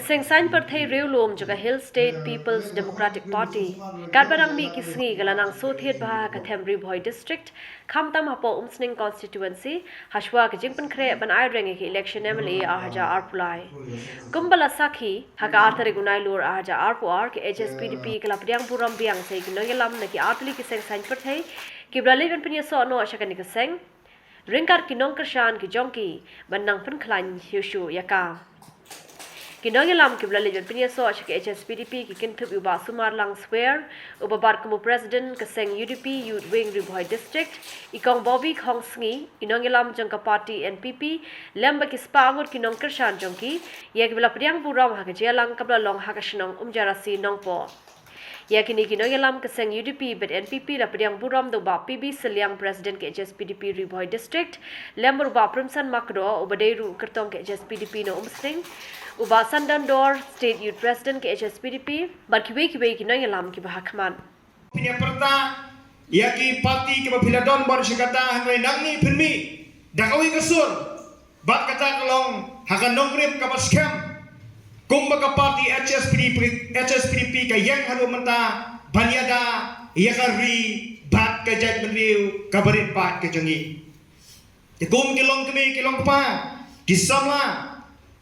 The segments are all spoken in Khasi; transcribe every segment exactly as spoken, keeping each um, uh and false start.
Seng Saiñ Pyrthei Riewlum jong ka Hill State People's Democratic Party katba dang mih ki sngi ka la nang sngewthuh bha ka them Ri Bhoi District, khamtam hapoh Umsning Constituency, hashwa ka jingpynkhreh ban aireng ïa ka election M L A ar hajar arphew lai. Kumba la sakhi, ha ka ar tarik u Nailur ar hajar arphew ar, ka H S P D P ka la pdiang burom biang sa ïa ki nongïalam na ki artylli ki seng saiñ pyrthei kiba la leit ban pynïasoh noh sha kane ka seng ryngkat ki nongkyrshan ki jong ki ban nang pynkhlaiñ shuh shuh ïa ka. Ki nongïalam kiba la leit ban pynïasoh sha ka H S P D P ki kynthup ïa u Bah Sumarlang Swer, uba bat kum u President ka seng U D P Youth Wing Ri Bhoi District, i Kong Bobby Khongsngi, i nongïalam jong ka party N P P, lem bad ki spah ngut ki nongkyrshan jong ki, ïa kiba la pdiang burom ha ka jingïalang kaba la long ha ka shnong Umjarasi Nongpoh. Ïa kine ki nongïalam ka seng U D P bad N P P la pdiang burom da u Bah P B Sylliang, President ka H S P D P Ri Bhoi District, lem bad u Bah Primsan Makdoh, uba dei ruh u kyrtong ka H S P D P na Umsning, u Bah Sandan Dor, State Youth President ka H S P D P, bad kiwei kiwei ki nongïalam kiba ha khmat. Phin ïa pyrta ïa ki party kiba phi la don bad sha kata, hynrei nangne phin mih da kawei ka sur. Bad kata ka long ha ka nongrim kaba skhem. Kumba ka party H S P D P, H S P D P ka ïeng haduh mynta ban ïada ïa ka ri bad ka jaitbynriew kaba rit paid ka jong ngi. Te kum ki longkmie ki longkpa, ki samla,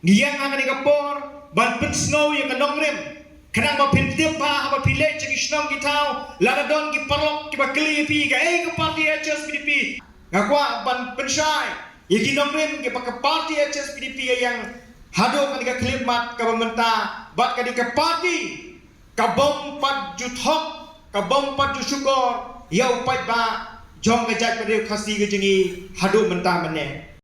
ngi ïeng ha kane ka por ban pynsngew ïa ka nongrim. Khnang ba phin tip ba haba phi leit sha ki shnong ki thaw, lada don ki paralok kiba kylli ïa phi kaei ka party H S P D P, nga kwah ban pynshai ïa ki nongrim kiba ka party H S P D P ka ïeng haduh kane ka khyllipmat kaba mynta, bad kane ka party ka bym pat ju thok, ka bym pat ju shukor ïa u paidbah jong ka jaitbynriew Khasi ka jong ngi haduh mynta mynne.